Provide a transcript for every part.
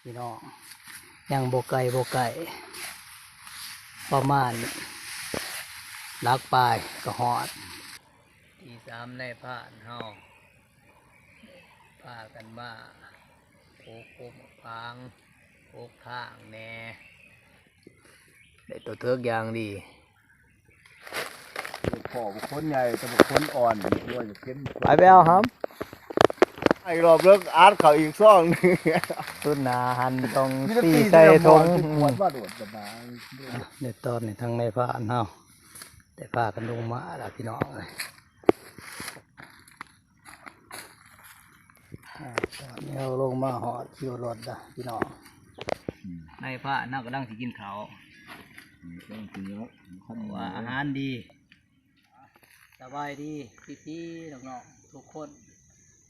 ພີ່ນ້ອງ ຍັງບໍ່ໄກບໍ່ໄກ ປະມານຫຼັກປາຍກໍຮອດ. ທີສາມນາຍພານເຮົາພາກັນມາໂພກກົກໝາກຟາງ ໂພກທາງແດ່ ໄດ້ຕົວເຖິກຢ່າງດີ. ພໍບັກຄົນໃຫຍ່ ແຕ່ບັກຄົນອ່ອນ ບໍ່ຢາກເຫັນ. ໄປ ໄປເອົາຫຳ ອີກລອບເລີກ ອັດເຂົ້າອີກຊອງໜຶ່ງ. ສຸດໜ້າຫັ້ນຕ້ອງຕີໃສ່ຖົງ. ອືມ ໃນຕອນນີ້ທາງນາຍພານເຮົາໄດ້ພາກັນລົງມາລະພີ່ນ້ອງເອີຍ. ອາ ຕອນນີ້ເຮົາລົງມາຮອດຄິວລົດລະພີ່ນ້ອງ. ອືມ ນາຍພານເຮົາກຳລັງຊິກິນເຂົ້າ. ອືມ ກຳລັງກິນເຂົ້າ ເພາະວ່າອາຫານດີ. ສະບາຍດີພີ່ໆນ້ອງໆທຸກຄົນ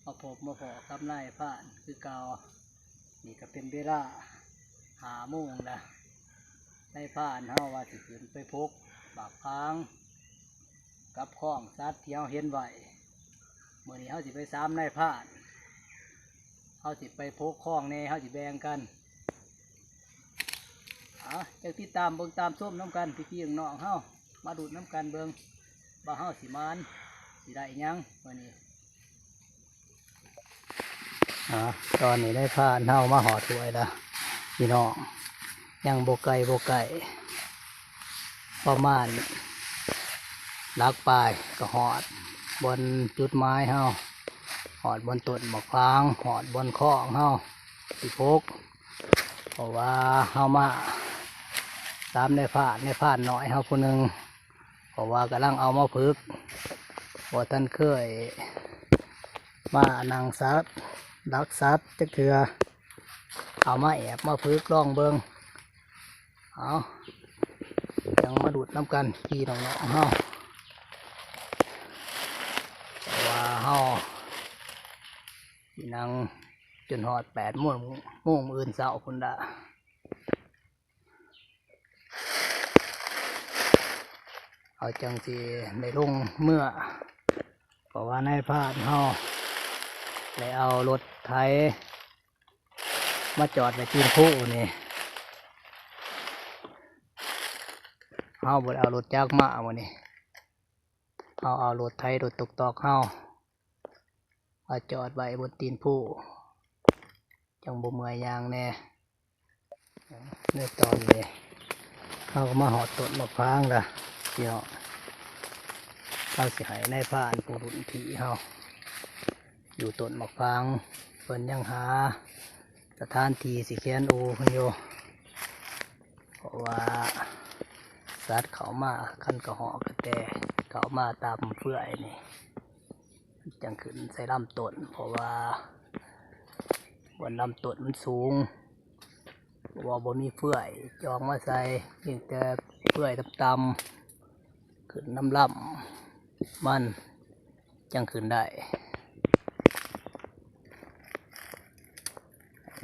ມາພົບມາພໍ້ກັບນາຍພານຄືເກົ່າ. ນີ້ກະເປັນເວລາຫ້າໂມງລະ. ນາຍພານເຮົາວ່າຊິຂຶ້ນໄປພົກໝາກຟາງ ກັບຄອງສັດທີ່ເຮົາເຫັນໄວ້. ມື້ນີ້ເຮົາຊິໄປສາມນາຍພານ ເຮົາຊິໄປພົກຄອງແດ່ ເຮົາຊິແບ່ງກັນ. ເອົາ ຈັກຕິດຕາມເບິ່ງຕາມຊົມນຳກັນ ພີ່ໆນ້ອງໆເຮົາ ມາລຸ້ນນຳກັນເບິ່ງວ່າເຮົາຊິໝານ ຊິໄດ້ຫຍັງມື້ນີ້. ອາ ຕອນນີ້ນາຍພານເຮົາມາຮອດຫ້ວຍລະພີ່ນ້ອງ ຍັງບໍ່ໄກບໍ່ໄກ ປະມານຫຼັກປາຍກໍຮອດບ່ອນຈຸດໝາຍເຮົາ ຮອດບ່ອນຕົ້ນໝາກຟາງ ຮອດບ່ອນຄອງເຮົາຊິພົກ. ເພາະວ່າເຮົາມາຕາມນາຍພານ ນາຍພານນ້ອຍເຮົາຜູ້ໜຶ່ງ ເພາະວ່າກຳລັງເອົາມາຝຶກ ບໍ່ທັນເຄີຍມານັ່ງສັດ ດັກສັດຈັກເທື່ອ ເອົາມາແອບມາຝຶກລອງເບິ່ງ. ເອົາ ຈັ່ງມາລຸ້ນນຳກັນພີ່ນ້ອງໆເຮົາ ເພາະວ່າເຮົາຊິນັ່ງຈົນຮອດແປດໂມງ ໂມງມື້ອື່ນເຊົ້າພຸ້ນລະ. ເຮົາຈັ່ງຊິໄດ້ລົງເມືອ ເພາະວ່ານາຍພານເຮົາໄດ້ເອົາລົດໄຖມາຈອດໄວ້ຕີນພູນີ້. ເຮົາບໍ່ໄດ້ເອົາລົດຈັກມາມື້ນີ້ ເຮົາເອົາລົດໄຖ ລົດຕົກຕອກເຮົາ ມາຈອດໄວ້ບົນຕີນພູ ຈັ່ງບໍ່ເມື່ອຍຍ່າງແດ່. ໃນຕອນນີ້ເຮົາກໍມາຮອດຕົ້ນໝາກຟາງລະພີ່ນ້ອງ. ເຮົາຊິໃຫ້ນາຍພານຜູ້ລຸ້ນພີ່ເຮົາຢູ່ຕົ້ນໝາກຟາງ ເພິ່ນຍັງຫາສະຖານທີ່ຊິແຂວນອູເພິ່ນຢູ່ ເພາະວ່າສັດເຂົ້າມາ ຄັນກະຮອກກະແຕເຂົ້າມາຕາມເຟື່ອຍນີ້ ຈັ່ງຂຶ້ນໃສ່ລຳຕົ້ນ ເພາະວ່າບ່ອນລຳຕົ້ນມັນສູງ ເພາະວ່າບໍ່ມີເຟື່ອຍຈອງມາໃສ່ ມີແຕ່ເຟື່ອຍຕ່ຳໆ ຂຶ້ນນຳລຳມັນຈັ່ງຂຶ້ນໄດ້.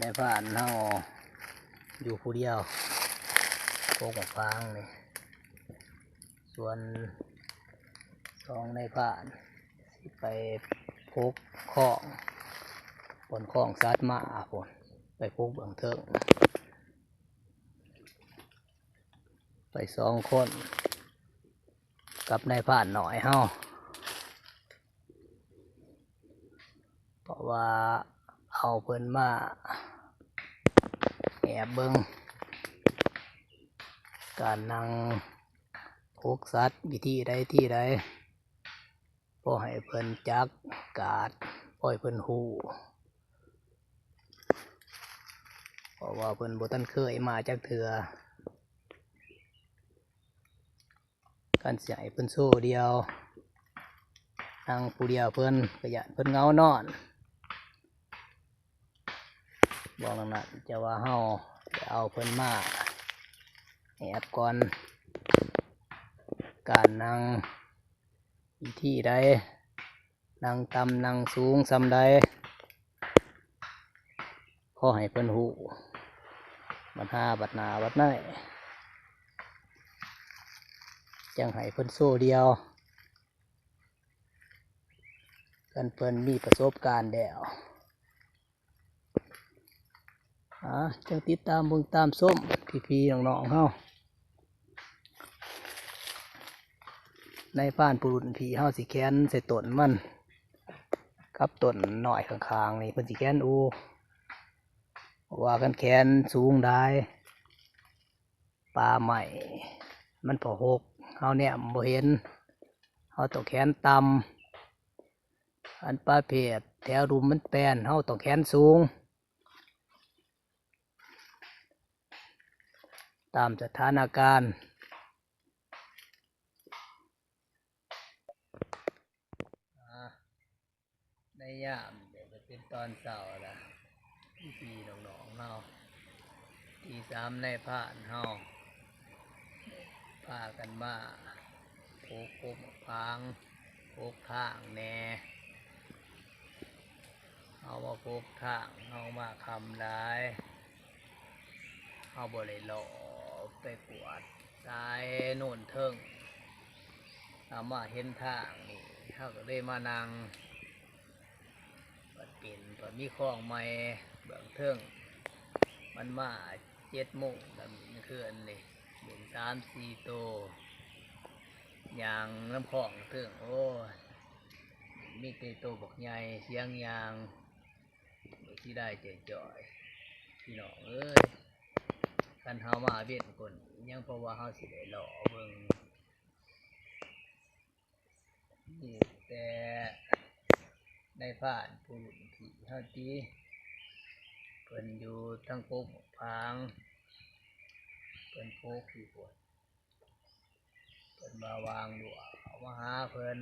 ນາຍພານເຮົາຢູ່ຜູ້ດຽວ ໂພກໝາກຟາງນີ້ ສ່ວນສອງນາຍພານຊິໄປໂພກຄອງ ບ່ອນຄອງສັດມາພຸ້ນ ໄປໂພກເບື້ອງເທິງ ໄປສອງຄົນ ກັບນາຍພານນ້ອຍເຮົາ ເພາະວ່າເອົາເພິ່ນມາແອບເບິ່ງການນັ່ງໂພກສັດ ວິທີໃດທີ່ໃດ ພໍໃຫ້ເພິ່ນຈັກກາດ ພໍໃຫ້ເພິ່ນຮູ້ ເພາະວ່າເພິ່ນບໍ່ທັນເຄີຍມາຈັກເທື່ອ. ຄັນຊິໃຫ້ເພິ່ນໂຊດຽວ ນັ່ງຜູ້ດຽວເພິ່ນກະຢ້ານເພິ່ນເຫງົານອນ ບອກນັ້ນ ຈະວ່າເຮົາໄດ້ເອົາເພິ່ນມາແອບກ່ອນ ການນັ່ງ ວິທີໃດ ນັ່ງຕ່ຳນັ່ງສູງສ່ຳໃດ ຂໍໃຫ້ເພິ່ນຮູ້ບັດຫາບັດໜ້າບັດໃນ ຈັ່ງໃຫ້ເພິ່ນໂຊດຽວ ຄັນເພິ່ນມີປະສົບການແລ້ວ. ອ່າ ຈັ່ງຕິດຕາມເບິ່ງຕາມຊົມພີ່ໆນ້ອງໆເຮົາ. ນາຍພານຜູ້ລຸ້ນພີ່ເຮົາຊິແຂນໃສ່ຕົ້ນມັນ ກັບຕົ້ນນ້ອຍຂ້າງໆນີ້ ເພິ່ນຊິແຂນອູ່ ເພາະວ່າຄັນແຂນສູງຫຼາຍ ປ່າໄມ້ມັນພໍຫົກ ເຮົາແນມບໍ່ເຫັນ ເຮົາຕ້ອງແຂນຕ່ຳ. ອັນປະເພດແຖວລຸ່ມມັນແປນ ເຮົາຕ້ອງແຂນສູງ ຕາມສະຖານະການ. ອ່າ ໃນຍາມນີ້ກໍເປັນຕອນເຊົ້າລະ ພີ່ໆນ້ອງໆເຮົາ ທີ່ສາມນາຍພານເຮົາພາກັນມາໂພກກົກໝາກພາງ ໂພກທາງແດ່. ເຮົາມາໂພກທາງ ເຮົາມາຄ່ຳຫຼາຍ ເຮົາບໍ່ໄດ້ເລາະໄປກວດສາຍໂນນເທິງ ເຮົາມາເຫັນທາງນີ້ ເຮົາກໍເລີຍມານັ່ງ. ບັດເປັນ ບັດມີຄອງໃໝ່ເບື້ອງເທິງ ມັນມາເຈັດໂມງ ແລ້ວມື້ຄືນນີ້ ເປັນສາມສີ່ໂຕ ຍ່າງນຳຄອງເທິງ ໂອ້ຍ ມີແຕ່ໂຕບັກໃຫຍ່ ສຽງຍ່າງ ເສຍດາຍຈ່ອຍໆ ພີ່ນ້ອງເອີຍ. ຄັນເຮົາມາເວັນກວ່ານີ້ ຍັງພໍວ່າເຮົາຊິໄດ້ເລາະເບິ່ງ ມີແຕ່ນາຍພານຜູ້ລຸ້ນພີ່ເຮົາຕິ ເພິ່ນຢູ່ທາງກົກໝາກພາງ ເພິ່ນໂພກຢູ່ພຸ້ນ ເພິ່ນວ່າຫວ່າງຫຼວງເຂົ້າມາຫາເພິ່ນ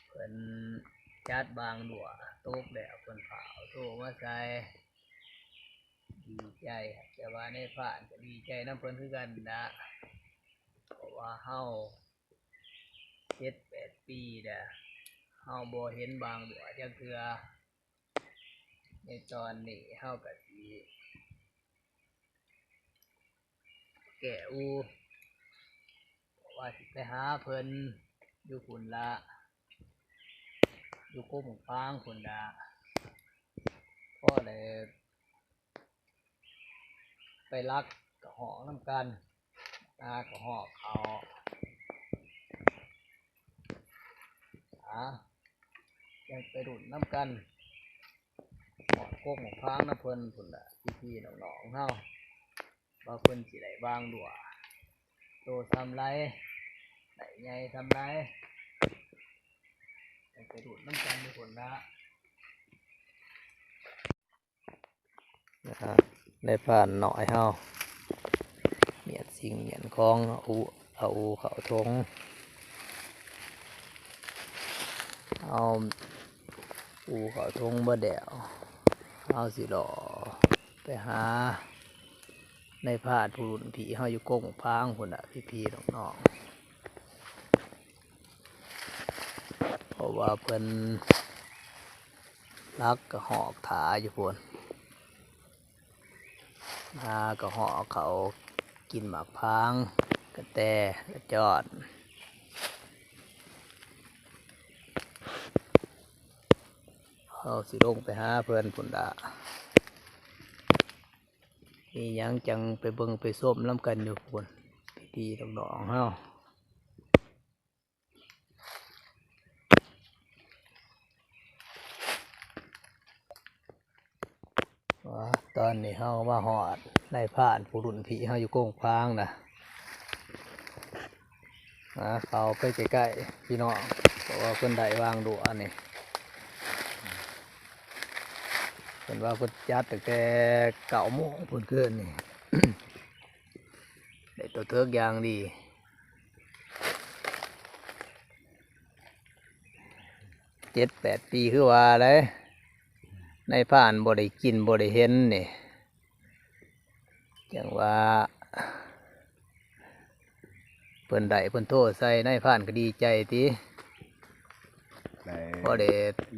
ເພິ່ນຈັດຫວ່າງຫຼວງຕົກແລ້ວ ເພິ່ນຟ້າວໂທມາໃສ່ ດີໃຈ ແຕ່ວ່ານາຍພານກໍດີໃຈນຳເພິ່ນຄືກັນນະ ເພາະວ່າເຮົາ ເຈັດແປດປີແລ້ວ ເຮົາບໍ່ເຫັນຫວ່າງຫຼວງຈັກເທື່ອ. ໃນຕອນນີ້ເຮົາກໍຊິແກ້ອູ່ ເພາະວ່າຊິໄປຫາເພິ່ນຢູ່ພຸ້ນລະ ຢູ່ກົກໝາກພາງພຸ້ນລະ ພໍໄດ້ ໄປລັກກະຮອກນຳກັນ ຫາກະຮອກເຂົ້າ ຫາ ຈັ່ງໄປລຸ້ນນຳກັນ ຮອດກົກໝາກພາງນຳເພິ່ນພຸ້ນລະ ພີ່ໆນ້ອງໆເຮົາ ວ່າເພິ່ນຊິໄດ້ຫວ່າງຫຼວງໂຕສ່ຳໃດ ໄດ້ໃຫຍ່ສ່ຳໃດ ຈັ່ງໄປລຸ້ນນຳກັນຢູ່ພຸ້ນລະ. ອ່າ ນາຍພານນ້ອຍເຮົາ ມ້ຽນສິ່ງມ້ຽນຂອງ ເອົາອູ່ ເອົາອູ່ເຂົ້າຖົງ ເອົາອູ່ເຂົ້າຖົງເບິດແລ້ວ ເຮົາຊິເລາະໄປຫານາຍພານຜູ້ລຸ້ນພີ່ເຮົາຢູ່ກົກໝາກພາງພຸ້ນລະ ພີ່ໆນ້ອງໆ ເພາະວ່າເພິ່ນ ລັກກະຮອກຖ້າຢູ່ພຸ້ນ ຫາກະຮອກເຂົ້າກິນໝາກພາງ ກະແຕ ກະຈອນ ເຮົາຊິລົງໄປຫາເພິ່ນພຸ້ນລະ ມີຫຍັງຈັ່ງໄປເບິ່ງໄປຊົມນຳກັນຢູ່ພຸ້ນ ພີ່ໆນ້ອງໆເຮົາ. ຕອນນີ້ເຮົາມາຮອດນາຍພານຜູ້ລຸ້ນພີ່ເຮົາຢູ່ກົກໝາກພາງນະ ຫາເຂົ້າໄປໃກ້ໆ ພີ່ນ້ອງ ເພາະວ່າເພິ່ນໄດ້ຫວ່າງຫຼວງນີ້ ເພິ່ນວ່າເພິ່ນຈັດຕັ້ງແຕ່ເກົ້າໂມງພຸ້ນຄືນນີ້ ໄດ້ໂຕເຖິກຢ່າງດີ. ເຈັດແປດປີຄືວ່າໄດ໋ ນາຍພານບໍ່ໄດ້ກິນບໍ່ໄດ້ເຫັນນີ້ ຈັ່ງວ່າເພິ່ນໄດ້ເພິ່ນໂທໃສ່ ນາຍພານກໍດີໃຈຕິ ໄດ້ພໍໄດ້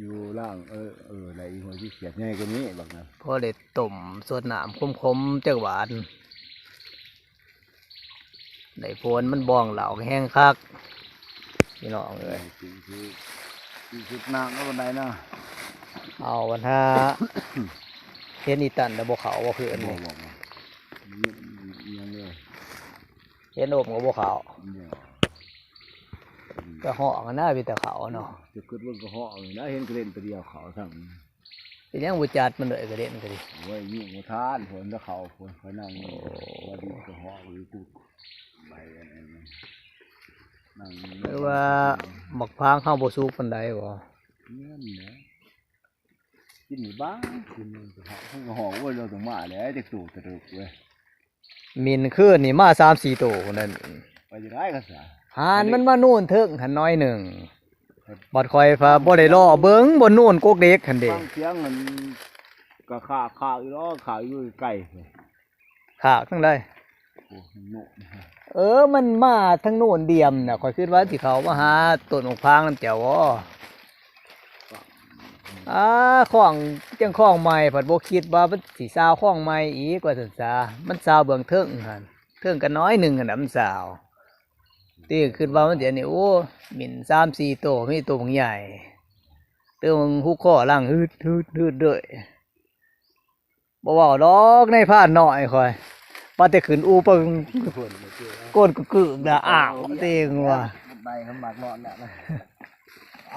ຢູ່ລ່າງ ເອີ ເອີ ໄດ້ອີກຫົວຊິຂຽດໃຫຍ່ກວ່ານີ້ບັກນັ້ນ ພໍໄດ້ຕົ້ມສົດນ້ຳຂົມໆຈັກຫວານ. ໄດ້ໂພນມັນບອງເຫຼົ້າແຮງຄັກ ພີ່ນ້ອງເອີຍ ກິນຄື ກິນຄືນ້ຳແລ້ວບັນໄດນະ ເອົາບັນຫາ ເຫັນອີ່ຕັນແລ້ວບໍ່ເຂົ້າບໍ່ຄືອັນນີ້? ບໍ່ ບໍ່ ບໍ່ ຍັງເລີຍ. ເຫັນໂອມກໍບໍ່ເຂົ້າ. ບໍ່. ອືມ ກະຮ້ອງຫັ້ນນະ ມີແຕ່ເຂົ້າເນາະ. ຈະຄິດວ່າກະຮ້ອງນີ້ນະ ເຫັນກະເຫຼັ້ນຕົວດຽວເຂົ້າຊ້ຳ. ເປັນຫຍັງບໍ່ຈັດມັນເລີຍກະເຫຼັ້ນກະດີ? ໂອ້ຍ ຍິງບໍ່ທັນ ເພິ່ນລະເຂົ້າ ເພິ່ນຂ້ອຍນັ່ງຢູ່ ອໍ ວ່າດີກະຮ້ອງຢູ່ກຸກໃບອັນນັ້ນ ນັ່ງຢູ່ ຫຼືວ່າໝາກພາງເຮົາບໍ່ສຸກປານໃດບໍ? ແມ່ນແຫຼະ. ກິນຢູ່ບ້ານ ກິນຢູ່ເຂົາ ເພິ່ນກໍຮ້ອງ ໂອ້ຍ ລາວຕ້ອງມາແຫຼະ ຈັກໂຕຕະເດິກເວີຍ. ມິ່ນຄືນນີ້ມາສາມສີ່ໂຕພຸ້ນນັ້ນ ໄປຈັ່ງໃດກໍຊະ ຫານມັນມານູນເທິງຫັ້ນໜ້ອຍໜຶ່ງ ບັດຂ້ອຍພາ ບໍ່ໄດ້ລໍເບິ່ງບ່ອນນູນກົກເດັກຫັ້ນເດ. ຟັງສຽງຫັ້ນກໍຄາກໆຢູ່ດອກ ຄາກຢູ່ໄກໆ. ຄາກທາງໃດ? ໂອ້ ໂນນ ເອີ ມັນມາທາງໂນນດ່ຽມນະ ຂ້ອຍຄິດວ່າຊິເຂົ້າມາຫາຕົ້ນໝາກພາງນຳເຈົ້າບໍ. ອາ ຂອງ ຈັ່ງຂອງໃໝ່ ພັດບໍ່ຄິດວ່າມັນຊິຊາວຂອງໃໝ່ອີກວ່າຊັ້ນຊາ. ມັນຊາວເບື້ອງເທິງຫັ້ນ ເທິງກະໜ້ອຍໜຶ່ງຫັ້ນນະ ມັນຊາວ. ຕິຄິດວ່າມັນຊິອັນນີ້ ໂອ້ ມິ່ນສາມສີ່ໂຕ ມີໂຕບັກໃຫຍ່ ໂຕບັກຫຸກຄໍຫຼັງຫືດໆໆເລີຍ. ບໍ່ເວົ້າດອກ ນາຍພານນ້ອຍຂ້ອຍ ວ່າແຕ່ຂຶ້ນອູ່ປຶງ ກົ້ນກຶກໆນະ ອ້າວ ເຕັງວ່າ ໄດ້ຄຳໝາກນອນແລ້ວນະ.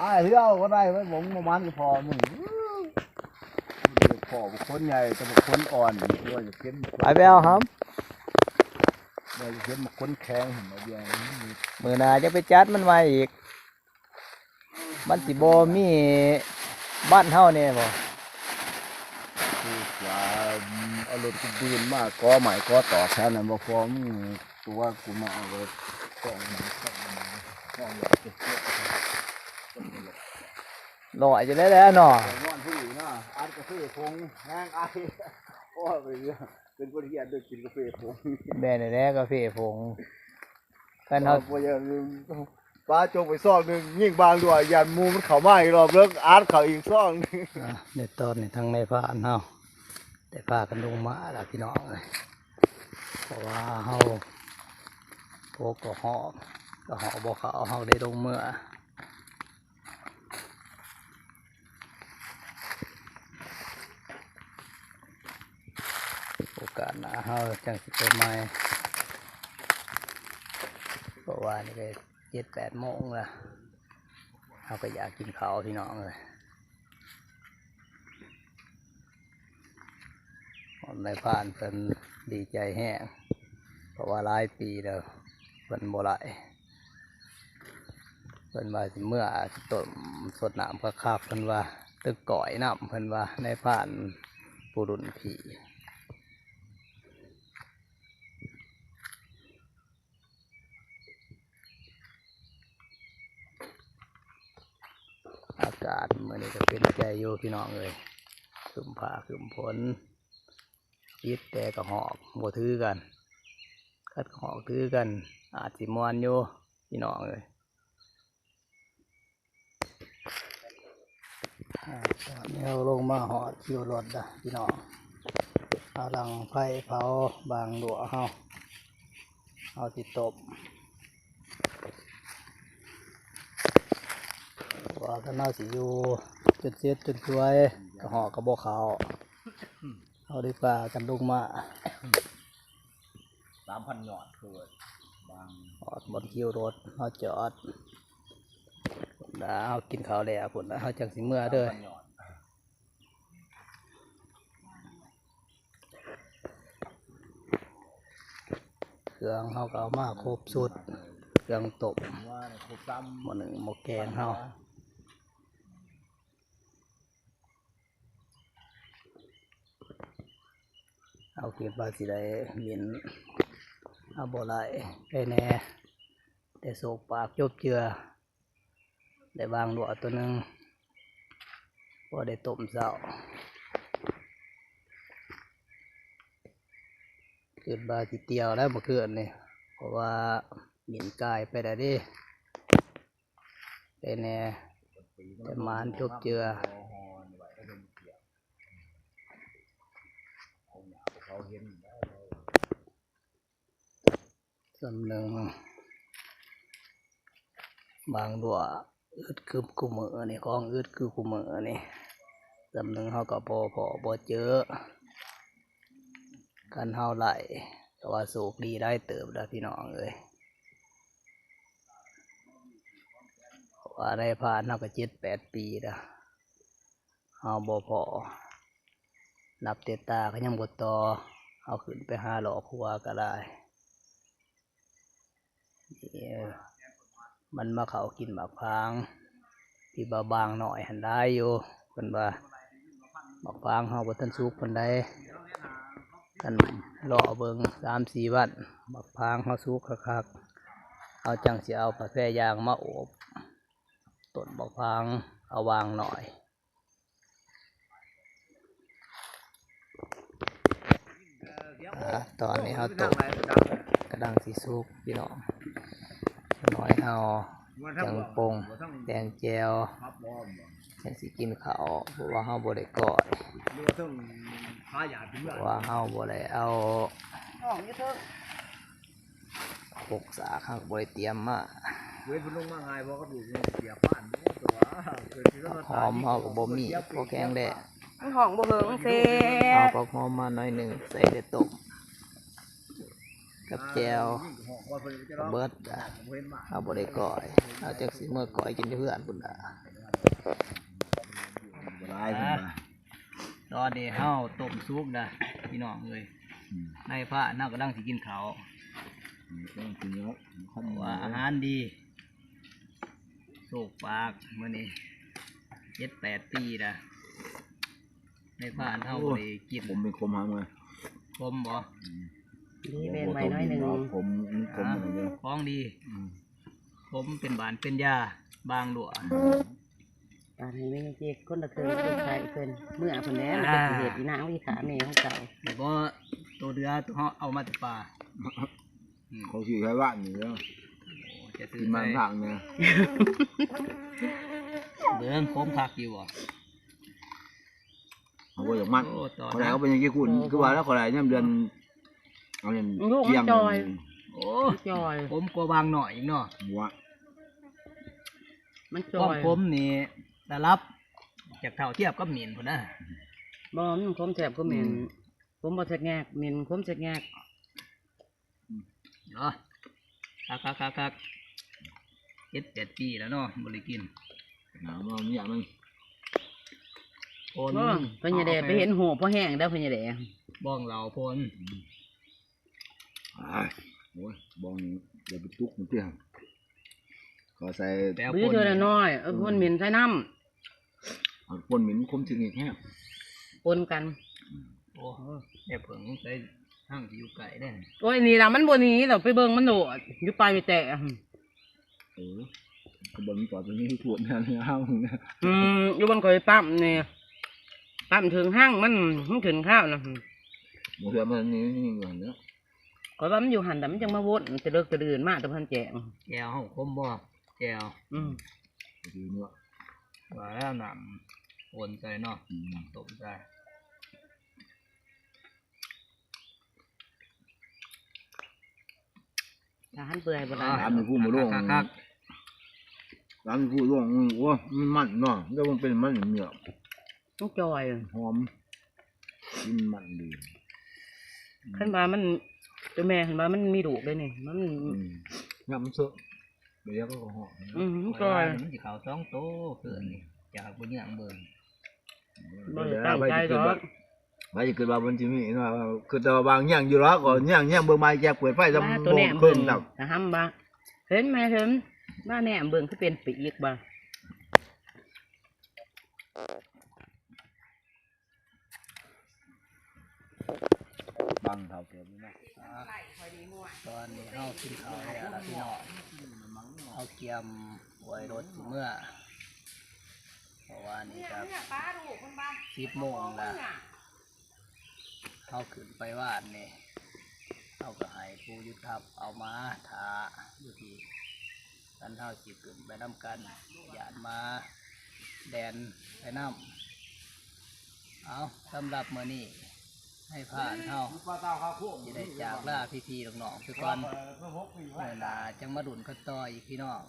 ອ້າຍ ເຮົາບໍ່ໄດ້ໄວ້ ບໍ່ ບໍ່ມັນກໍພໍມຶງ ພໍ່ບັກຄົນໃຫຍ່ ແຕ່ບັກຄົນອ່ອນ ບໍ່ຢາກເຫັນ ໄປ ໄປເອົາຫຳ ບໍ່ຢາກເຫັນບັກຄົນແຂງ ເຫັນບໍ່ດຽວ ມື້ໜ້າຈະໄປຈັດມັນໃໝ່ອີກ. ມັນຊິບໍ່ມີບ້ານເຮົາແດ່ບໍ່? ຄືວ່າເອົາລົດກູບືນມາກໍ່ໄມ້ກໍ່ຕອກແຖວນັ້ນບໍ່ພໍ ມີຕົວກູມາເອົາລົດ ຕ້ອງ ຕ້ອງ ຕ້ອງ ລ້ອຍຢູ່ແລ້ວແຫຼະເນາະ ນອນຜູ້ເນາະ ອັດກາເຟຜົງແຮງໄອ ໂອ້ຍ ເປັນຄົນທີ່ອັດໄດ້ກິນກາເຟຜົງ ແມ່ນແຫຼະ ກາເຟຜົງ ຄັນເຮົາ ບໍ່ຢ່າລືມ ປາຈົກໄປຊອກໜຶ່ງ ຍິງບາງດ້ວຍ ຢ້ານໝູ່ມັນເຂົ້າມາອີກລອບເລີກ ອັດເຂົ້າອີກຊອກໜຶ່ງ. ອ່າ ໃນຕອນນີ້ທາງນາຍພານເຮົາໄດ້ພາກັນລົງມາລະພີ່ນ້ອງເອີຍ ເພາະວ່າເຮົາໂພກກໍຮອບ ກໍຮອບບໍ່ເຂົ້າ ເຮົາໄດ້ລົງເມືອ. ໂອກາດໜ້າເຮົາຈັ່ງຊິໄປໃໝ່ ເພາະວ່ານີ້ກໍເຈັດແປດໂມງລະ ເຮົາກໍຢາກກິນເຂົ້າພີ່ນ້ອງເອີຍ. ນາຍພານເພິ່ນດີໃຈແຮງ ເພາະວ່າຫຼາຍປີແລ້ວເພິ່ນບໍ່ໄດ້ ເພິ່ນວ່າຊິເມືອຕົ້ມສົດນ້ຳຄັກໆ ເພິ່ນວ່າ ຕຶກກ້ອຍນ້ຳ ເພິ່ນວ່າ ນາຍພານຜູ້ລຸ້ນພີ່. ອາກາດມື້ນີ້ກໍເປັນໃຈຢູ່ພີ່ນ້ອງເອີຍ ຄຶ້ມຟ້າຄຶ້ມຝົນ ຕິດແຕ່ກະຮອກບໍ່ຖືກັນ ຄັນກະຮອກຖືກັນອາດຊິມ່ວນຢູ່ພີ່ນ້ອງເອີຍ. ອາ ຕອນນີ້ເຮົາລົງມາຮອດຄິວລົດລະພີ່ນ້ອງ ເຮົາດັງໄຟເຜົາບາງຮົ່ວເຮົາ ເຮົາຊິຕົ້ມ ເພາະວ່າຄັນເຮົາຊິຢູ່ຈົນເສັດຈົນສວຍ ກະຮອກກໍບໍ່ເຂົ້າ ເຮົາໄດ້ພາກັນລົງມາ ສາມພັນຍອດຄືວ່າ ຮອດບ່ອນຄິວລົດເຮົາຈອດ ພຸ້ນລະ ເຮົາກິນເຂົ້າແລ້ວພຸ້ນລະ ເຮົາຈັ່ງຊິເມືອເດີ ສາມພັນຍອດ ເຄື່ອງເຮົາກໍເອົາມາຄົບຊຸດ ເຄື່ອງຕົ້ມ ໝໍ້ໜຶ້ງ ໝໍ້ແກງເຮົາ. ເຮົາຄິດວ່າຊິໄດ້ໝິ່ນ ເຮົາບໍ່ໄດ້ ໄດ້ແດ່ ແຕ່ໂສກປາກຈົບເຈື່ອ ໄດ້ວາງລົວກໂຕໜຶ່ງ ພໍໄດ້ຕົ້ມເຊົ້າ ຄິດວ່າຊິຕ່ຽວແລ້ວມື້ຄືນນີ້ ເພາະວ່າໝິ່ນກາຍໄປແລ້ວເດ້. ໄດ້ແດ່ ແຕ່ໝານຈົບເຈື່ອ ສ່ຳໜຶ່ງ ບາງດ້ວຍອຶດຄືຄູ່ມື້ນີ້ ຂອງອຶດຄືຄູ່ມື້ນີ້ ສ່ຳໜຶ່ງເຮົາກໍບໍ່ພໍ້ບໍ່ເຈີ. ຄັນເຮົາໄລ່ ກໍວ່າໂຊກດີຫຼາຍເຕີບແລ້ວພີ່ນ້ອງເອີຍ. ເພາະວ່ານາຍພານເຮົາກໍເຈັດແປດປີແລ້ວ ເຮົາບໍ່ພໍ້ ນັບແຕ່ຕາກໍຍັງບໍ່ຕໍ່ ເຮົາຂຶ້ນໄປຫາເລາະຄົວກໍຫຼາຍ. ມັນມາເຂົ້າກິນໝາກພາງທີ່ວ່າບາງນ້ອຍຫັ້ນຫຼາຍຢູ່. ເພິ່ນວ່າໝາກພາງເຮົາບໍ່ທັນສຸກປານໃດ, ຄັນລໍເບິ່ງສາມສີ່ວັນ ໝາກພາງເຮົາສຸກຄັກໆ ເຮົາຈັ່ງຊິເອົາຜ້າແພຢາງມາໂອບຕົ້ນໝາກພາງເອົາບາງນ້ອຍ. ອາ ຕອນນີ້ເຮົາຕົ້ມກຳລັງຊິສຸກພີ່ນ້ອງ, ໜ້ອຍເຮົາຈັ່ງປົງແກງແຈ່ວ ຈັ່ງຊິກິນເຂົ້າ ເພາະວ່າເຮົາບໍ່ໄດ້ກ້ອຍ ເພາະວ່າເຮົາບໍ່ໄດ້ເອົາ ຫ້ອງຢູ່ເທິງ ປົກສາກເຮົາກໍບໍ່ໄດ້ຕຽມມາ. ເວີຍ ເພິ່ນລົງມາງ່າຍບໍ່ ກັບລູກນີ້ເສຍຜ່ານ ໂອ້ ຕົວ ເກີດຊິລະມາ ຫອມເຮົາກໍບໍ່ມີ ບໍ່ແຂງແລງ. ມັນຫ້ອງບໍ່ເຫິງເຊ ເອົາຜັກຫອມມາໜ້ອຍໜຶ່ງ ໃສ່ໄດ້ຕົ້ມກັບແຈ່ວ ເບິດລະ. ເຮົາບໍ່ໄດ້ກ້ອຍ ເຮົາຈັກຊິເມືອກ້ອຍກິນຢູ່ເຮືອນພຸ້ນລະ. ບໍ່ຫຼາຍເພິ່ນວ່າ ຕອນນີ້ເຮົາຕົ້ມສຸກນະພີ່ນ້ອງເອີຍ. ອືມ ນາຍພານເຮົາກຳລັງຊິກິນເຂົ້າ ອືມ ກຳລັງກິນເຂົ້າ ເພາະວ່າອາຫານດີ ໂຊກປາກມື້ນີ້ ເຈັດແປດປີລະ ນາຍພານເຮົາບໍ່ໄດ້ກິນ. ໂອ້ຍ ຂົມເປັນຂົມຫາເມືອ ຂົມບໍ່? ອືມ ດີແບ່ງໄວ້ໜ້ອຍໜຶ່ງ ຂົມ ຂອງດີ ອືມ ຂົມເປັນຫວານເປັນຢາບາງຫຼວງ. ອືມ ປານໃຫ້ແມ່ເຈັກຄົນລະເຄິ່ງ ລູກຊາຍເພິ່ນເມືອເພິ່ນແຫຼະ ມັນກໍຊິເຮັດອີນາງວິຊາແມ່ຂອງເຈົ້າ. ນີ້ບໍ່ ໂຕເດືອ ໂຕເຮົາເອົາມາແຕ່ປ່າ ອືມ ເຂົາຊິໃຊ້ບ້ານນີ້ເດີ ໂອ້ ຈະຊື້ ກິນມັນຜັກແດ່. ເບິ່ງ ຂົມຄັກຢູ່ບໍ່? ເຮົາບໍ່ຢາກມັນ ໂອ້ ຕອນນັ້ນ ຂ້ອຍໄດ້ເອົາໄປຍັງກີ້ຄູນ ຄືວ່າແລ້ວ ຂ້ອຍໄດ້ຍາມເດືອນ ອັນນີ້ ລູກມັນຈ່ອຍ ໂອ້ ມັນຈ່ອຍ ຂົມກວ່າຫວ່າງໜ້ອຍອີກເນາະ. ບໍ່ ມັນຈ່ອຍ ຄວາມຂົມນີ້ລະດັບຈາກເທົ່າທຽບກັບໝິ່ນພຸ້ນນະ. ບໍ່ ມັນຂົມແຊບກວ່າໝິ່ນ ອືມ ຂົມບໍ່ແຊບແງກ ໝິ່ນຂົມແຊບແງກ. ເນາະ ຄັກໆໆໆ ເຈັດແປດປີແລ້ວເນາະ ບໍ່ໄດ້ກິນ ໜາວມາເມຍມັນ ໂອ້ ພະຍາແດໄປເຫັນໂຫ ພໍແຫ້ງເດີພະຍາແດ ບ້ອງເຫຼົ້າໂພນ. ອາຍ ໂອ້ຍ ບ້ອງນີ້ໄດ້ໄປຕຸກມັນຕິ ເຂົາໃສ່ ແປໂພນ ເທື່ອລະໜ້ອຍ ເອີ ໂພນໝິ່ນໃສ່ນ້ຳ ເອົາໂພນໝິ່ນຄົມຊິງອີກແຮງ ປົນກັນ. ອືມ ໂອ້ ແມ່ເຜິ້ງໃສ່ຫ້າງທີ່ຢູ່ໃກ້ເດ້. ໂອ້ຍ ນີ້ລະມັນບໍ່ໜີດອກ ໄປເບິ່ງມັນໂລດ ຢູ່ປາຍໄປແຕະ. ເອີ ກໍເບິ່ງຕອນນີ້ ພວກນັ້ນເຮົາ ອືມ ຢູ່ບ່ອນຂ້ອຍປ້ຳນີ້ ປ້ຳເຖິງຫ້າງມັນ ມັນຂຶ້ນຄາວນະ ບໍ່ເຊື່ອມັນນີ້ ນີ້ຢູ່ຫັ້ນເນາະ. ຂ້ອຍວ່າມັນຢູ່ຫັ້ນ ແຕ່ມັນຈັ່ງມາວົນ ແຕ່ເລິກແຕ່ດື່ນມາ ແຕ່ບໍ່ທັນແຈ້ງ. ແຈ່ວເຮົາຂົມບໍ່? ແຈ່ວ ອືມ ຄືເນາະ ວ່າແລ້ວນ້ຳໂອນໃສ່ເນາະ ອືມ ນ້ຳຕົ້ມໃສ່ ຖ້າຫັ້ນເປື່ອຍບໍ່ໄດ້ ອາ ຕາມທີ່ຜູ້ມາລົງ ຄັກໆໆ ຕາມທີ່ຜູ້ລົງ ໂອ້ຍ ມັນມັນເນາະ ແຕ່ມັນເປັນມັນເໜືອ ມັນຈ່ອຍ ຫອມ ກິນມັນດີ. ຄັນວ່າມັນ ຕົວແມ່ຄັນວ່າມັນມີລູກເດ້ນີ້ ມັນ ອືມ ຍຳເຊາະ ດຽວກໍຫອມ. ອືມ ມັນຈ່ອຍ ມັນຊິເຂົ້າສອງໂຕຄືນນີ້ ຈາກບໍ່ຍ່າງເບິ່ງ ບໍ່ໄດ້ຕັ້ງໃຈດອກ. ໃຜຊິຄິດວ່າມັນຊິມີເນາະ ຄິດແຕ່ວ່າບາງຍ່າງຢູ່ລະ ກໍຍ່າງ ຍ່າງເບິ່ງມາແຈກເປີດໄຟ ວ່າຕົວແນມເບິ່ງ ເບິ່ງ ນະຫຳວ່າ ເຫັນແມ່ເຫັນ ມາແນມເບິ່ງຄືເປັນປີກບໍ່. ບັງເທົ່າເຕີມຢູ່ນະ. ອາ ຕອນນີ້ເຮົາກິນເຂົ້າແລ້ວລະພີ່ນ້ອງ ເຮົາກຽມໄວ້ລົດຊິເມືອ ເພາະວ່ານີ້ກໍສິບໂມງລະ ເຮົາຂຶ້ນໄປວານນີ້ ເຮົາກໍໃຫ້ຜູ້ຢູ່ທັບເອົາມາຖ້າຢູ່ທີ່ ຄັນເຮົາຊິຂຶ້ນໄປນຳກັນ ຢ້ານໝາແລ່ນໄປນຳ. ເອົາ ສຳລັບມື້ນີ້ ນາຍພານເຮົາຊິໄດ້ຈາກລາພີ່ໆນ້ອງໆໄປກ່ອນ ມື້ໜ້າຈັ່ງມາລຸ້ນກັນຕໍ່ອີກພີ່ນ້ອງ.